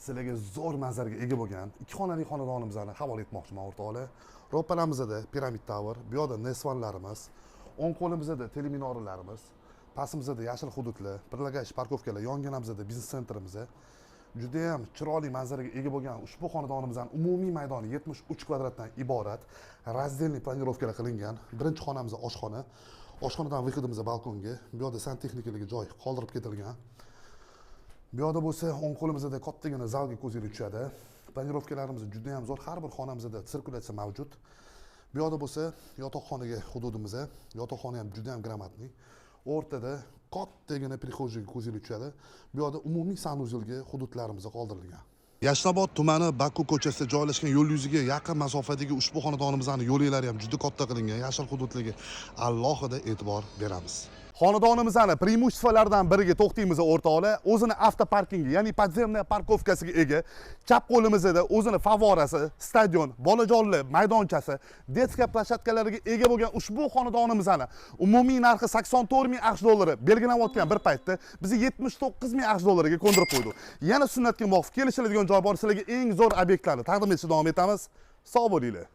Sizlarga zo'r manzaraga ega bo'lgan ikki xonali xonadonimizni havola etmoqchiman, o'rtoqlar. Ro'paramizda Piramid Tower, bu yoqda Nesvanlarimiz, o'ng qo'limizda teleminoralarimiz, pastimizda yashil hududlar, прилагающий парковка lar, yonginamizda biznes центр imiz. Judayam chiroyli manzaraga ega bo'lgan ushbu xonadonimizning umumiy maydoni 73 kvadratdan iborat. Раздельный планировка lar qilingan. Birinchi xonamiz oshxona. Oshxonadan выход imiz balkonga. Bu yoqda santexnikaligi joy qoldirib ketilgan. Bu yoqda bo'lsa o'ng qo'limizda kattagina zalga ko'zingiz tushadi. Планировка larimiz juda ham zo'r. Har bir xonamizda sirkulyatsiya mavjud. Bu yoqda bo'lsa yotoqxonaga hududimiz. Yotoqxona ham juda ham грамотный. O'rtada kattagina прихожий ga ko'zingiz tushadi. Bu yoqda umumiy санузел ga hududlarimiz qoldirilgan. Yashnobod tumani, Baku ko'chasida joylashgan, yo'l yuziga yaqin masofadagi ushbu xonadonimizning yo'laklari ham juda katta qilingan. Yashil hududlarga alohida e'tibor beramiz. Xonadonimizni преимущество laridan biriga to'xtaymiz, o'rtoqlar. O'zini avtoparkingi, ya'ni подземная парковка siga ega. Chap qo'limizda o'zini favorasi, stadion, bolajonlar maydonchasi, детская площадка lariga ega bo'lgan ushbu xonadonimizni umumiy narxi 84 ming AQSh dollari belgilanayotgan bir paytda biz 79 ming AQSh dollariga ko'ndirib qo'ydik. Yana sunnatga muvofiq kelishiladigan joy bor. Sizlarga eng zo'r obyektlarni taqdim etishda davom etamiz. Sog' bo'linglar.